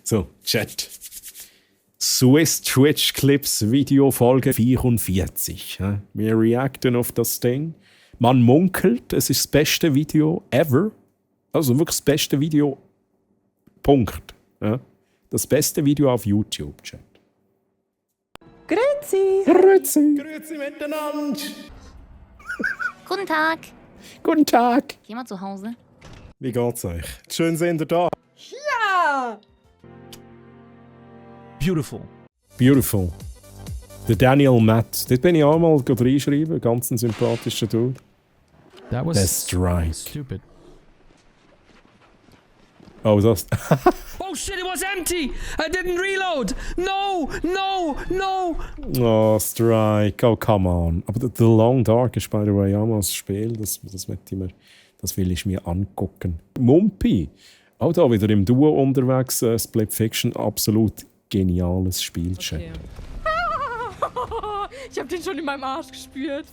So, Chat. Swiss Twitch Clips Video Folge 44. Ja? Wir reacten auf das Ding. Man munkelt, es ist das beste Video ever. Also wirklich das beste Video. Punkt. Ja? Das beste Video auf YouTube, Chat. Grüezi! Grüezi! Grüezi miteinander! Guten Tag. Guten Tag! Geh mal zu Hause. Wie geht's euch? Schön sind ihr da. Ja! Beautiful. Beautiful. Der Daniel Matt. Dort bin ich auch mal reinschreiben. Ganz ein sympathischer Dude. That was The Strike. stupid. Oh, das... Oh shit, it was empty! I didn't reload! No! No! No! Oh, Strike. Oh, come on. Aber The Long Dark ist, by the way, auch mal ein Spiel. Das will ich mir angucken. Mumpi. Auch da wieder im Duo unterwegs. Split Fiction. Absolut geniales Spiel, Chat. Okay. Ich hab den schon in meinem Arsch gespürt.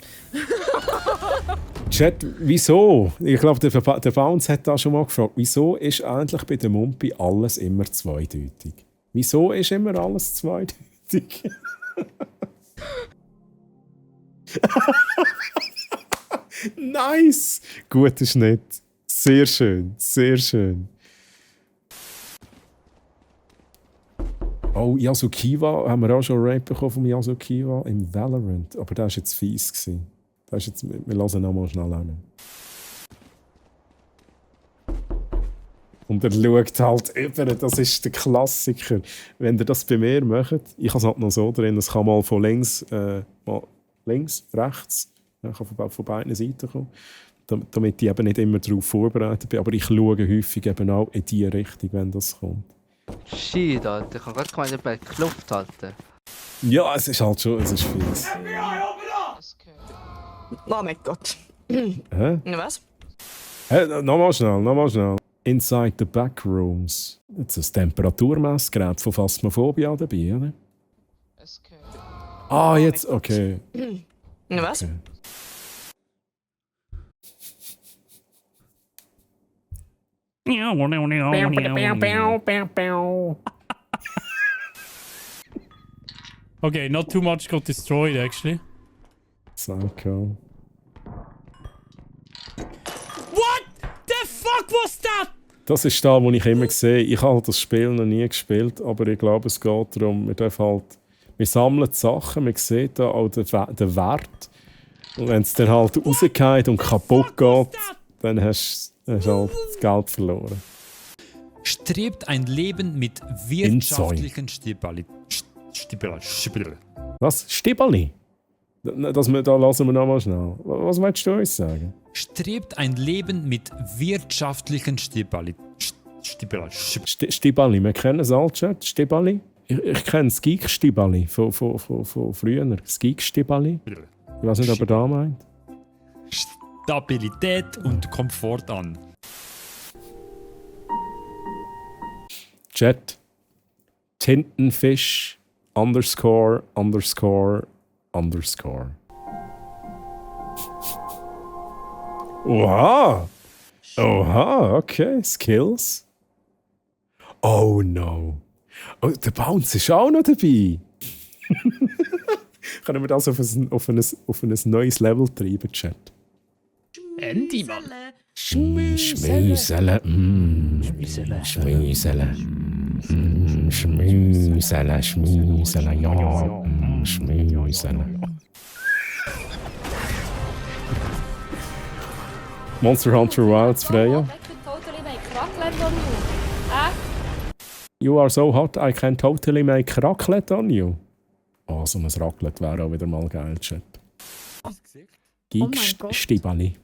Chat, wieso? Ich glaube, der Bounce hat da schon mal gefragt. Wieso ist eigentlich bei der Mumpi alles immer zweideutig? Wieso ist immer alles zweideutig? Nice! Guter Schnitt. Sehr schön, sehr schön. Oh, Yasukiwa, haben wir auch schon Rape bekommen von Yasukiwa im Valorant. Aber der war jetzt fies gewesen. Das ist jetzt, wir hören noch mal schnell an. Und er schaut halt über, das ist der Klassiker. Wenn ihr das bei mir macht, ich habe es halt noch so drin, es kann mal von links, rechts, ja, kann von beiden Seiten kommen, damit ich eben nicht immer darauf vorbereitet bin. Aber ich schaue häufig eben auch in die Richtung, wenn das kommt. Shit, Alter, ich kann gerade keine bei Kluft halten. Ja, es ist halt schon, es ist fies. Oh mein Gott. Hä? Was? Nochmal schnell. Inside the Backrooms. Jetzt ein Temperaturmessgerät von Phasmophobia dabei, oder? Ah, jetzt, okay. Was? Okay. Okay, not too much got destroyed actually. Psycho. What the fuck was that? Das ist da, wo ich immer sehe. Ich habe das Spiel noch nie gespielt, aber ich glaube, es geht darum, wir sammeln die Sachen, man sieht da auch den Wert. Und wenn es dann halt rausgeht und kaputt geht, dann hast du halt das Geld verloren. Strebt ein Leben mit wirtschaftlichen Was? Stibali? Da lassen wir noch mal schnell. Was willst du uns sagen? Strebt ein Leben mit wirtschaftlichen Stibali, wir kennen es alle, Chat. Stibali? Ich kenne das Geek-Stibali von früher. Das Geek-Stibali. Ich weiß nicht, ob er da meint. Stabilität und Komfort an. Chat. Tintenfisch _ Oha! Oha, okay. Skills. Oh no. Oh, der Bounce ist auch noch dabei. Können wir das auf ein neues Level treiben, Chat? Andy, Mann. Schmüsele. Monster Hunter Wilds, Freya. You are so hot, I can totally make raclette on you. Oh, so ein Raclette wäre auch wieder mal geil, Chat. Geek-Stibali.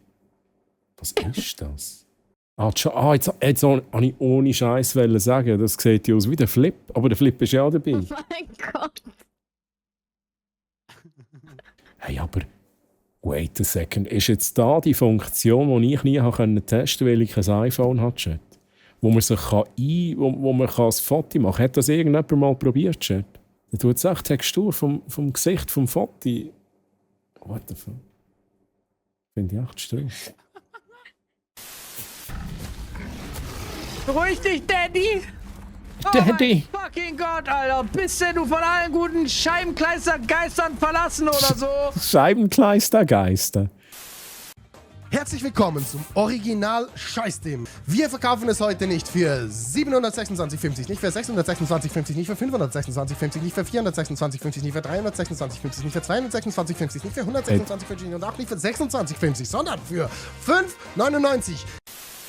Was ist das? Jetzt habe ich ohne Scheiß sagen, das sieht ja aus wie der Flip. Aber der Flip ist ja auch dabei. Oh mein Gott. Hey, aber wait a second. Ist jetzt da die Funktion, die ich nie testen konnte, weil ich kein iPhone hatte, Chat? Wo man sich wo man ein Foto machen kann? Hat das irgendjemand mal probiert, Chat? Da tut es echt Textur vom Gesicht vom Foto. What the fuck? Finde ich echt stress. Beruhig dich, Daddy! Daddy! Oh mein fucking Gott, Alter. Bist denn du von allen guten Scheibenkleistergeistern verlassen oder so? Scheibenkleistergeister. Herzlich willkommen zum Original-Scheiß-Dem. Wir verkaufen es heute nicht für 726,50, nicht für 626,50, nicht für 526,50, nicht für 426,50, nicht für 326,50, nicht für 226,50, nicht für 126,50 und auch nicht für 26,50, sondern für 5,99.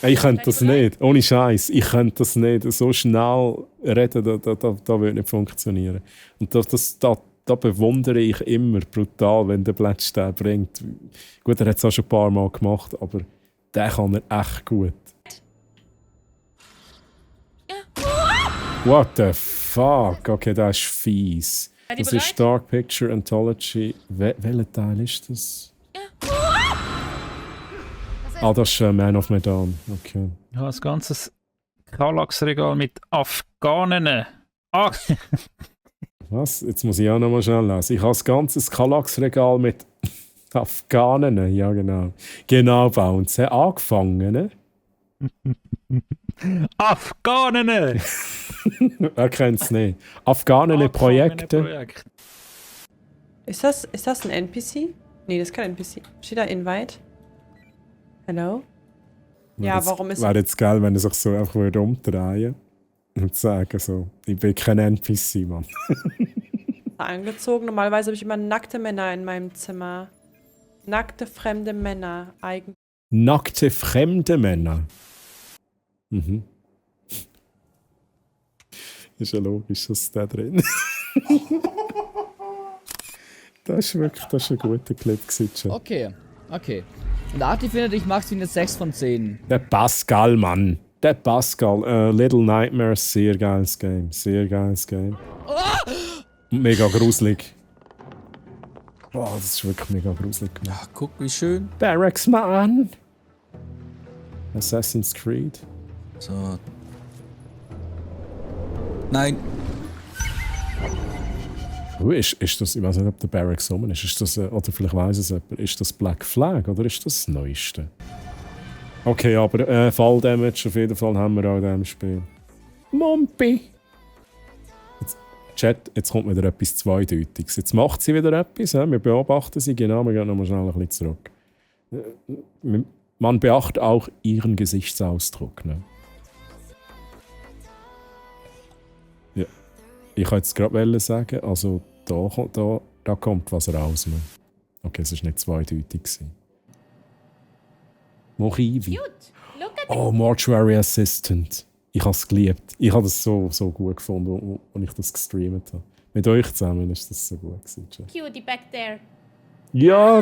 Ich könnte das nicht, ohne Scheiß. Ich könnte das nicht. So schnell reden, da würde nicht funktionieren. Und da bewundere ich immer brutal, wenn der Bletsch den bringt. Gut, er hat es auch schon ein paar Mal gemacht, aber den kann er echt gut. What the fuck? Okay, das ist fies. Das ist Dark Picture Anthology. Welcher Teil ist das? Ah, das ist Man of Medan. Okay. Ich habe ein ganzes Kallax-Regal mit Afghanen. Was? Jetzt muss ich auch noch mal schnell lesen. Ich habe ein ganzes Kallax-Regal mit Afghanen. Ja, genau. Genau, Bounce. Angefangen, ne? Afghanen! Er kennt es nicht. Afghanen-Projekte. Ist das ein NPC? Nee, das ist kein NPC. Steht da Invite? Hello? Ja, warum ist Wäre jetzt geil, wenn er sich so einfach umdrehen und sagen so, ich bin kein NPC, Mann. angezogen? Normalerweise habe ich immer nackte Männer in meinem Zimmer. Nackte, fremde Männer. Nackte, fremde Männer. Mhm. Ist ja logisch, dass da drin Das ist ein guter Clip gewesen. Okay. Und Arti findet, ich mach's wie eine 6 von 10. Der Pascal, Mann. Der Pascal. Little Nightmares, sehr geiles Game. Mega gruselig. Boah, das ist wirklich mega gruselig gemacht. Ach, guck, wie schön. Barracks, Mann. Assassin's Creed. So. Nein. Ist das, ich weiß nicht, ob der Barracks rum ist das, oder vielleicht weiss es jemand, ist das Black Flag oder ist das das Neueste? Okay, aber Fall-Damage auf jeden Fall haben wir auch in diesem Spiel. Mompi! Chat, jetzt kommt wieder etwas Zweideutiges. Jetzt macht sie wieder etwas, wir beobachten sie, genau, wir gehen nochmal schnell ein bisschen zurück. Man beachtet auch ihren Gesichtsausdruck. Ne? Ja. Ich wollte jetzt gerade sagen, also da kommt was raus. Ne? Okay, es war nicht zweideutig. Mochivi. Oh, Mortuary Assistant. Ich habe es geliebt. Ich habe das so gut gefunden, als ich das gestreamt habe. Mit euch zusammen ist das so gut gewesen. Cutie back there. Ja,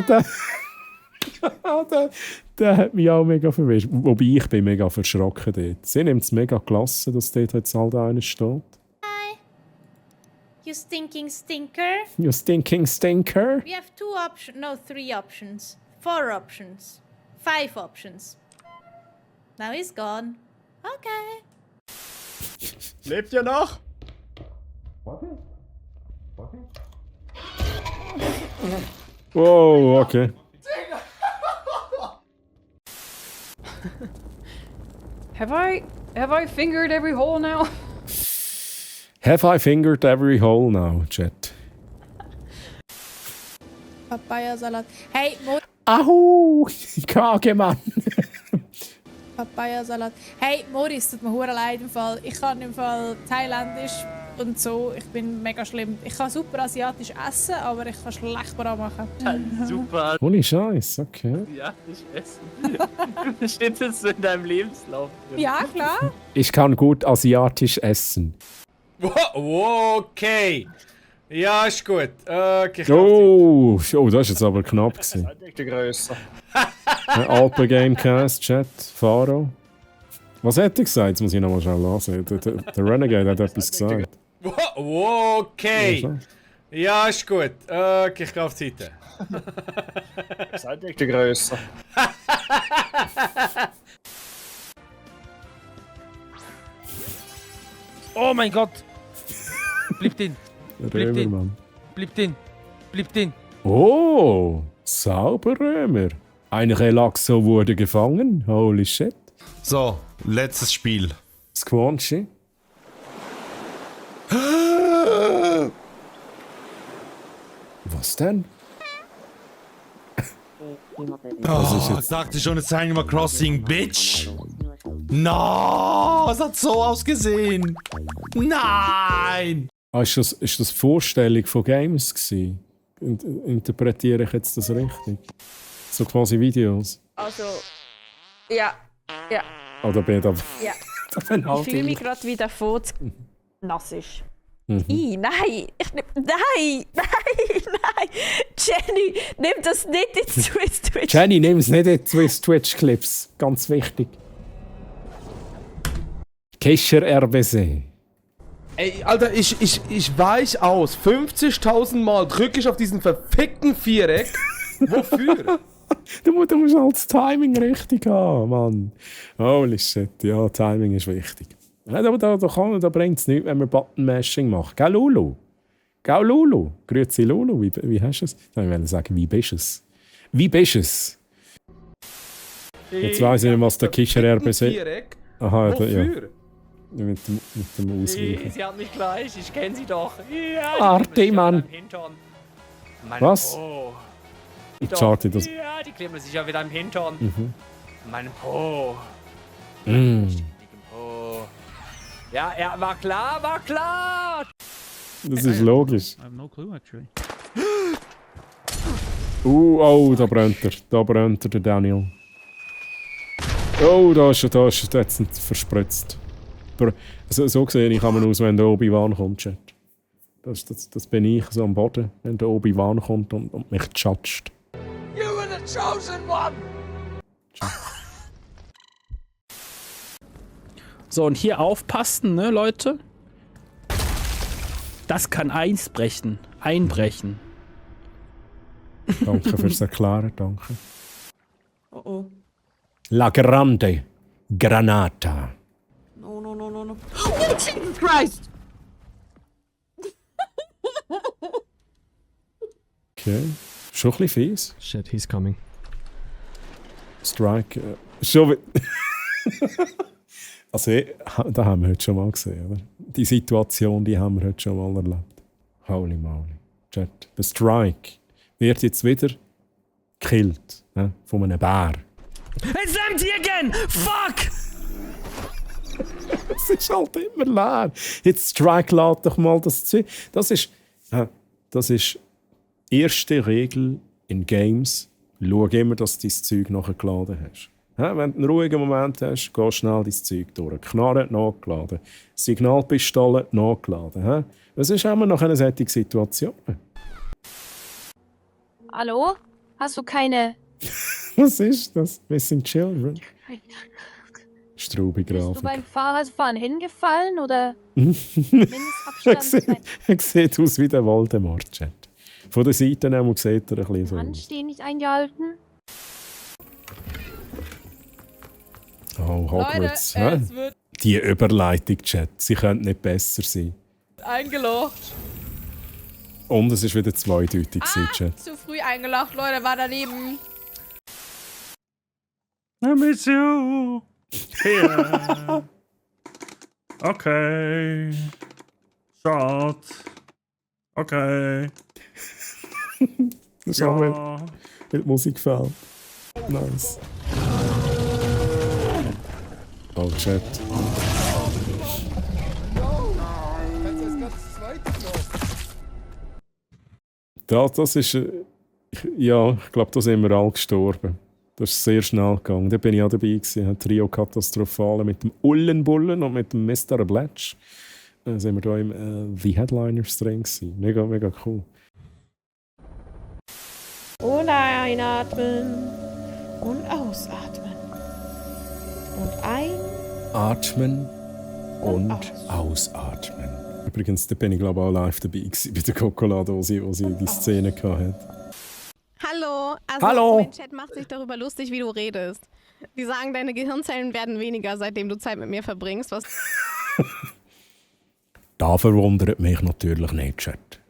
der hat mich auch mega verwischt. Wobei ich bin mega verschrocken dort. Sie nimmt es mega klasse, dass dort jetzt halt einer steht. Hi. You stinking stinker. You stinking stinker. We have 2 options. No, 3 options. 4 options. 5 options. Now he's gone. Okay. Lebt ihr noch? Oh, okay. Have I fingered every hole now? Have I fingered every hole now, Chat? Papayasalat. Hey, Ahu! Kagemann! Papayasalat. Hey, Moritz, tut mir hure leid im Fall. Ich kann im Fall Thailändisch und so. Ich bin mega schlimm. Ich kann super asiatisch essen, aber ich kann schlecht Bra machen. Super Ohne Scheiß, okay. asiatisch essen. Steht das so in deinem Lebenslauf drin? Ja, klar. Ich kann gut asiatisch essen. Okay. Ja, ist gut. Okay, Oh, das war jetzt aber knapp gewesen. die Größe. Alpen Gamecast, Chat, Faro. Was hat er gesagt? Jetzt muss ich nochmal schnell hören. Der Renegade hat etwas gesagt. Okay. Ja, ist gut. Okay, ich gehe auf die Seite. Seid die Größe. Oh mein Gott! Bleibt in! Römermann. Bleibt in! Oh, sauber Römer. Ein Relaxo wurde gefangen. Holy shit. So, letztes Spiel. Squanchy. Was denn? Oh, sagte schon, es sei Animal Crossing, Bitch! No, es hat so ausgesehen! Nein! Ah, ist das Vorstellung von Games gewesen? Interpretiere ich jetzt das richtig? So quasi Videos? Also, ja. Oder bin ich da... Ja. Ich fühle mich gerade, wie der Furz nass ist. Mhm. Nein! Nein! Jenny, nimm das nicht in Twitch. Jenny, nimm es nicht in Twitch-Clips. Ganz wichtig. Kescher RBC. Ey, Alter, ich weich aus. 50.000 Mal drücke ich auf diesen verfickten Viereck. Wofür? Du musst halt das Timing richtig haben, Mann. Holy shit, ja, Timing ist wichtig. Ja, da bringt es nichts, wenn man Button-Mashing macht. Gell, Lulu? Gell, Lulu? Grüezi, Lulu. Wie hast du es? Ich wollte sagen, wie bist du es? Wie bist du es? Jetzt weiss ich nicht, was der Kischer RBC... Aha, wofür? Ja. Mit dem Ausweichen. Sie hat mich gleich, ich kenne sie doch. Ja, Arti, Mann. Was? Po. Charty, das... Ja, die kleben sich ja wieder im Hintern. Meinem Po. Mm. Po. Ja, war klar! Das ist logisch. I have no clue, actually. Oh, da brennt er, der Daniel. Oh, da ist er jetzt verspritzt. So sehe ich aus, wenn der Obi-Wan kommt, Chat. Das bin ich so am Boden, wenn der Obi-Wan kommt und mich judgt. You were the chosen one! So, und hier aufpassen, ne, Leute? Das kann einbrechen. Danke fürs Erklären, danke. Oh. La Grande Granata. No. Oh, Jesus Christ! Okay. Schon ein bisschen fies. Shit, he's coming. Strike. Schon also, da haben wir heute schon mal gesehen, oder? Die Situation, die haben wir heute schon mal erlebt. Holy moly. Chat. Der Strike wird jetzt wieder gekillt, ne? Von einem Bär. It's empty again! Fuck! Es ist halt immer leer. Jetzt Strike lädt doch mal das Zeug. Das ist erste Regel in Games. Schau immer, dass du dein Zeug nachher geladen hast. Ja, wenn du einen ruhigen Moment hast, geh schnell dein Zeug durch. Knarre nachgeladen. Signalpistole nachgeladen. Ja? Das ist immer noch eine solche Situation. Hallo? Hast du keine... Was ist das? Missing Children? Straubigrafen. Bist du beim Fahrradfahren hingefallen oder... Er sieht aus wie der Voldemort-Chat. Von der Seite her sieht er ein bisschen so aus. Anstehen nicht eingehalten? Oh, Hogwarts. Leute, es wird die Überleitung, Chat. Sie könnte nicht besser sein. eingelocht. Und es war wieder zweideutig, Chat. Zu früh eingelocht, Leute, war daneben. I miss you. Yeah. Okay. Shot. Okay. Das haben wir mit Musik gefällt. Nice. Oh, Chat. Das ist... ja, ich glaube, da sind wir alle gestorben. Das ist sehr schnell gegangen. Da bin ich auch dabei gewesen. Trio Katastrophale mit dem Ullenbullen und mit dem Mr. Bletch. Da sind wir da im The Headliners drin gewesen. Mega, mega cool. Und einatmen. Und ausatmen. Und Atmen und ausatmen. Übrigens, da bin ich glaube auch live dabei gewesen, bei der Cocolade, wo sie die Szene hatte. Hallo, mein Chat macht sich darüber lustig, wie du redest. Die sagen, deine Gehirnzellen werden weniger, seitdem du Zeit mit mir verbringst. Was Da verwundert mich natürlich nicht, Chat.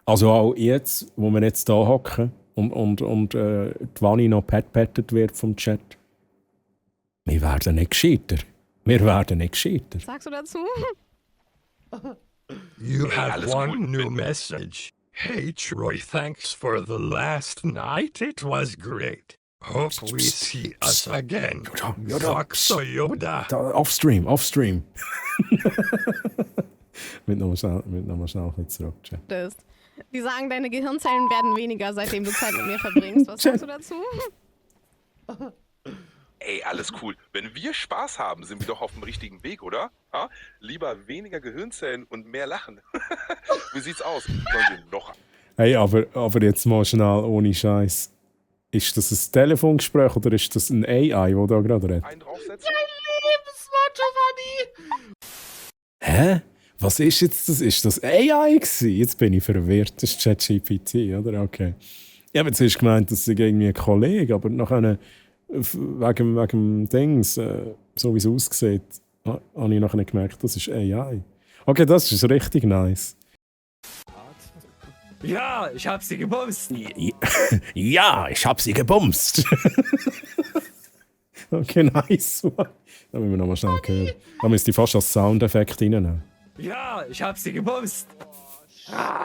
Also auch jetzt, wo wir jetzt da hocken und die Wanni noch pattet wird vom Chat. Wir werden nicht gescheiter. sagst du dazu? You have one new message. Hey Troy, thanks for the last night. It was great. Hope we see us again. Fuck so Yoda. Offstream. Mit nochmal schnell ein bisschen zurück. Die sagen, deine Gehirnzellen werden weniger, seitdem du Zeit mit mir verbringst. Was sagst du dazu? Ey, alles cool. Wenn wir Spaß haben, sind wir doch auf dem richtigen Weg, oder? Ha? Lieber weniger Gehirnzellen und mehr Lachen. Wie sieht's aus? Sollen wir noch... Hey, aber jetzt mal schnell, ohne Scheiß. Ist das ein Telefongespräch oder ist das ein AI, der da gerade redet? Einen draufsetzen? Hä? Was ist jetzt das? Ist das AI gewesen? Jetzt bin ich verwirrt. Das ist ChatGPT, oder? Okay. Ich habe jetzt gemeint, das ist irgendwie ein Kollege, aber nachher wegen dem Dings, so wie es aussieht, habe ich nachher gemerkt, das ist AI. Okay, das ist richtig nice. Ja, ich hab sie gebumst. Ja, ich hab sie gebumst. Okay, nice. Da müssen wir nochmal schnell hören. Da müsst ihr fast als Soundeffekt reinnehmen. Ja, ich hab sie gebumst. What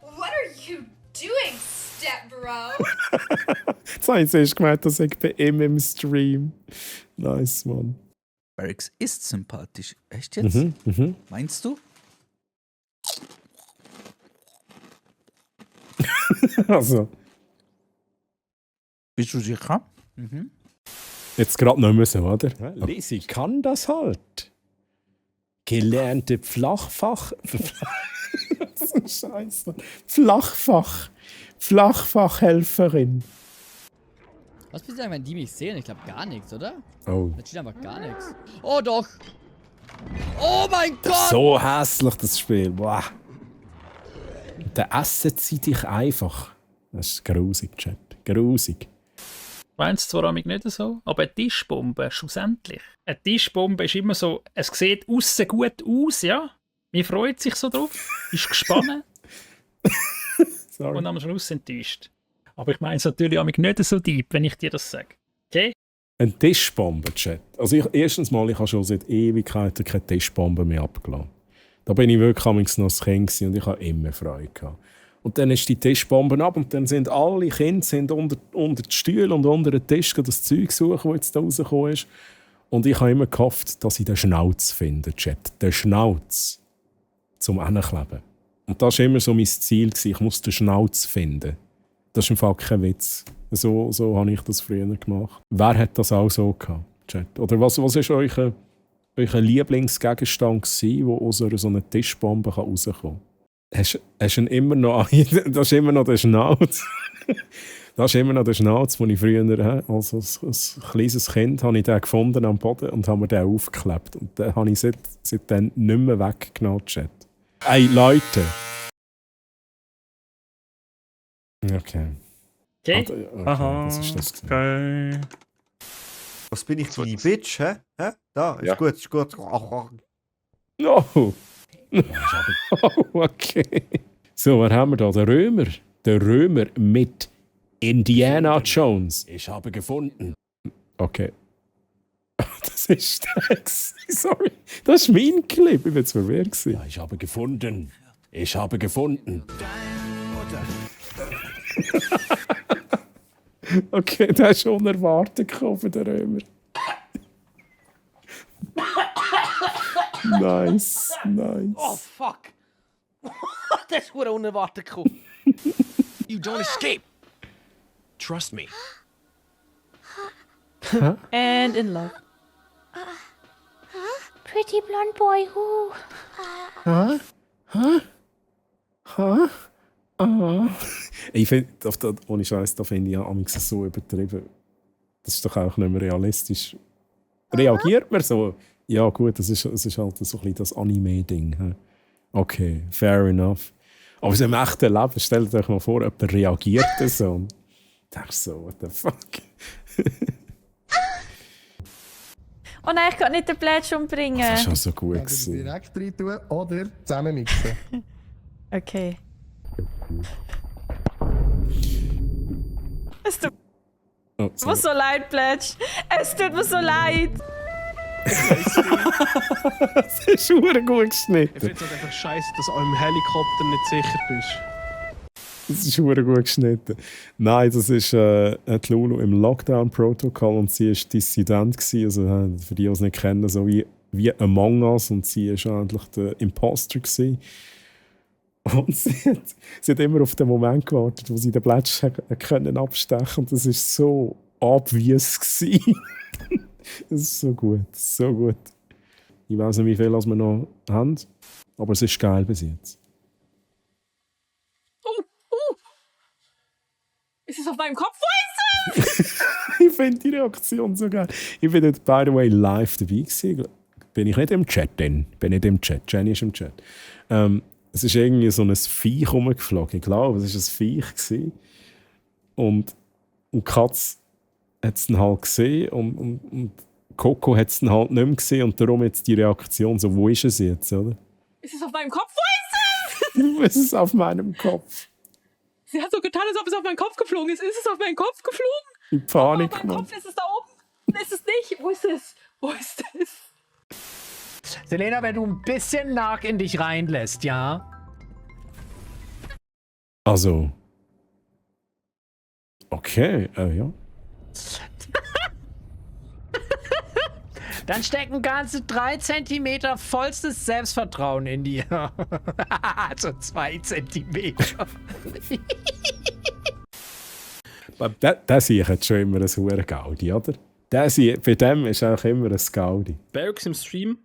are you doing, Step Bro? Jetzt habe ich zuerst gemeint, dass ich bei ihm im Stream. Nice, Mann. Barracks ist sympathisch. Echt jetzt? Meinst du? Also. Bist du sicher? Jetzt gerade noch müssen, oder? Lisi kann das halt. Gelernte Scheiße. Flachfachhelferin. Was willst du sagen, wenn die mich sehen? Ich glaube gar nichts, oder? Oh. Da steht einfach gar nichts. Oh doch! Oh mein Gott! So hässlich, das Spiel. Boah. Der Essen zieht dich einfach. Das ist grusig, Chat. Grusig. Meinst du zwar nicht so, aber eine Tischbombe schlussendlich. Eine Tischbombe ist immer so, es sieht aussen gut aus, ja. Man freut sich so drauf, ist gespannt. Und dann am Schluss enttäuscht. Aber ich meine es natürlich auch nicht so deep, wenn ich dir das sage. Okay? Eine Tischbombe, Chat. Also erstens mal, ich habe schon seit Ewigkeiten keine Tischbombe mehr abgelassen. Da bin ich wirklich noch ein Kind und ich habe immer Freude gehabt. Und dann ist die Tischbombe ab und dann sind alle Kinder unter den Stühlen und unter den Tisch das Zeug suchen, das jetzt da rausgekommen ist. Und ich habe immer gehofft, dass ich den Schnauz finde, Chat. Den Schnauz zum Hinkleben. Und das war immer so mein Ziel. Ich muss den Schnauz finden. Das ist im Fall kein Witz. So habe ich das früher gemacht. Wer hat das auch so gehabt, Chat? Oder was war euer Lieblingsgegenstand, der aus so einer Tischbombe rauskommen kann? Hast du ihn immer noch? Das ist immer noch der Schnauz. Das ist immer noch der Schnauz, den ich früher als ein kleines Kind habe ich den gefunden am Boden und habe mir den aufgeklebt. Und den habe ich seitdem nicht mehr weggenommen, Chat. Ey, Leute! Okay. Okay. Aha, das ist das. Okay. Was bin ich, deine Bitch, hä? Da, ist gut, ist gut. No! Oh, okay. So, was haben wir da? Der Römer. Der Römer mit Indiana Jones. Ich habe gefunden. Okay. Das ist Tex. Sorry. Das ist mein Clip. Ich war jetzt verwirrt. Ja, ich habe gefunden. Ich habe gefunden. Okay, das ist unerwartet gekommen für den Römer. Nice. Oh, fuck. Das ist unerwartet gekommen. You don't escape. Trust me. Huh? And in love. Pretty blonde boy who... Ich finde, ohne Scheiß, da finde ich ja so übertrieben. Das ist doch auch nicht mehr realistisch. Reagiert man so? Ja gut, es ist halt so ein bisschen das Anime-Ding. Okay, fair enough. Aber so im echten Leben, stellt euch mal vor, jemand reagiert so. Und denke so, what the fuck? Oh nein, ich kann nicht den Plätsch umbringen. Das ist schon so gut gewesen. Direkt rein tun oder zusammen mixen. Okay. Es tut mir so leid, Plätsch. Es tut mir so leid. Das ist schon gut geschnitten. Ich finde es halt einfach scheiße, dass du auch im Helikopter nicht sicher bist. Das ist verdammt gut geschnitten. Nein, das ist die Lulu im Lockdown-Protokoll und sie war Dissident gewesen. Also, für die, die es nicht kennen, so wie Among Us, und sie war eigentlich der Imposter gewesen. Und sie hat immer auf den Moment gewartet, wo sie den Plätsch können abstechen, und das war so obvious gewesen. Das ist so gut, so gut. Ich weiß nicht, wie viel wir noch haben, aber es ist geil bis jetzt. Ist es auf meinem Kopf? Wo ist es? Ich finde die Reaktion so geil. Ich bin dort, by the way, live dabei gewesen. Bin ich nicht im Chat denn? Bin nicht im Chat. Jenny ist im Chat. Es ist irgendwie so ein Viech rumgeflogen. Ich glaube, es war ein Viech gewesen. Und Katz hat es dann halt gesehen und Coco hat es dann halt nicht mehr gesehen, und darum jetzt die Reaktion so, wo ist es jetzt, oder? Ist es auf meinem Kopf? Wo ist es? Es ist auf meinem Kopf. Sie hat so getan, als ob es auf meinen Kopf geflogen ist. Ist es auf meinen Kopf geflogen? Die Panik, auf meinem Kopf ist es da oben. Ist es nicht? Wo ist es? Wo ist es? Selena, wenn du ein bisschen Nark in dich reinlässt, ja? Also. Okay, ja. Dann stecken ganze 3 Zentimeter vollstes Selbstvertrauen in dir. Also 2 Zentimeter. Der sehe ich schon immer ein hoher Gaudi, oder? Bei dem ist auch immer ein Gaudi. Barracks im Stream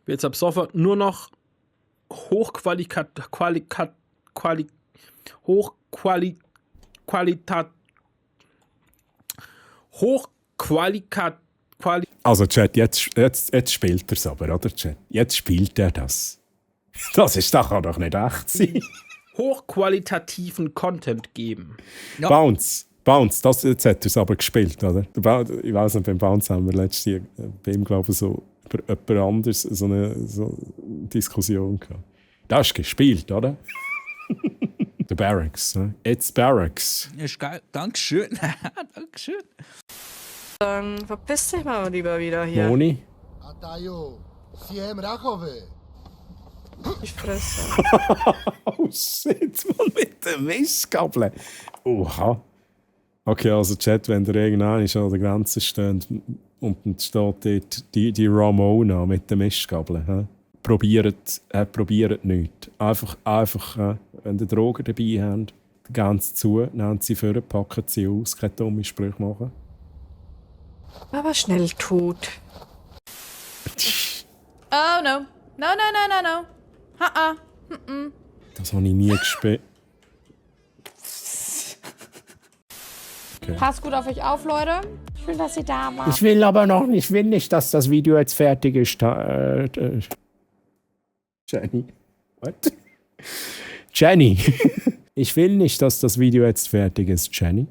wird ab sofort nur noch Also Chat, jetzt spielt er es aber, oder Chat? Jetzt spielt er das. Das kann doch nicht echt sein. hochqualitativen Content geben. Ja. Bounce, jetzt hat er es aber gespielt, oder? Ich weiss nicht, beim Bounce haben wir letztes Jahr bei ihm, glaube ich, so über jemand anderes so eine Diskussion gehabt. Das ist gespielt, oder? The Barracks, ne? It's Barracks. Ja, ist geil. Dankeschön. Dankeschön. Dann verpiss dich mal lieber wieder hier. Moni? Atayo, siempre Rakove. Ich fresse. Oh shit, man, mit der Mistgabel. Oha. Okay, also Chat, wenn der irgendwann an der Grenze steht und dann steht dort die Ramona mit der Mistgabel. Probiert nichts. Einfach wenn ihr Drogen dabei habt, gehen sie zu, nehmen sie vor, packen sie aus, keine dummen Sprüche machen. Aber schnell tot. Oh no. No. Ha-ha. Das habe ich nie gespielt. Okay. Passt gut auf euch auf, Leute. Schön, dass ihr da wart. Ich will nicht, dass das Video jetzt fertig ist. Jenny. What? Jenny. Ich will nicht, dass das Video jetzt fertig ist, Jenny.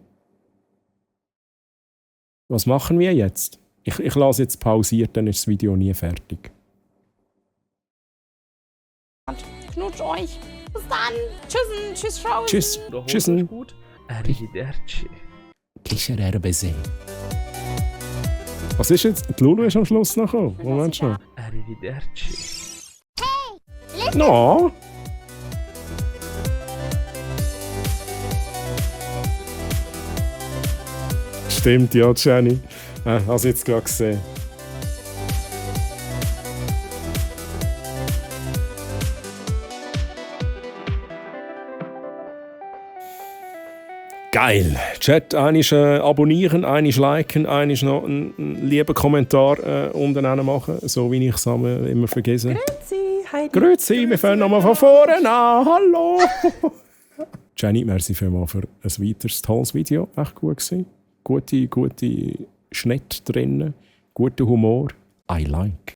Was machen wir jetzt? Ich lasse jetzt pausiert, dann ist das Video nie fertig. Knutsch euch. Bis dann. Tschüss, Frau. Tschüss. Tschüssen. Arrivederci. Was ist jetzt? Die Lulu ist am Schluss noch gekommen. Moment schon. Arrivederci. No. Stimmt, ja, Jenny. Hast du jetzt gerade gesehen. Geil. Chat, einmal abonnieren, einmal liken, einmal noch einen lieben Kommentar unten machen, so wie ich es immer vergesse. Grüezi, Heidi. Grüezi, wir fangen nochmal von vorne an. Hallo. Jenny, merci vielmals für ein weiteres tolles Video. Echt gut gewesen. Gute Schnitt drin, guter Humor. I like.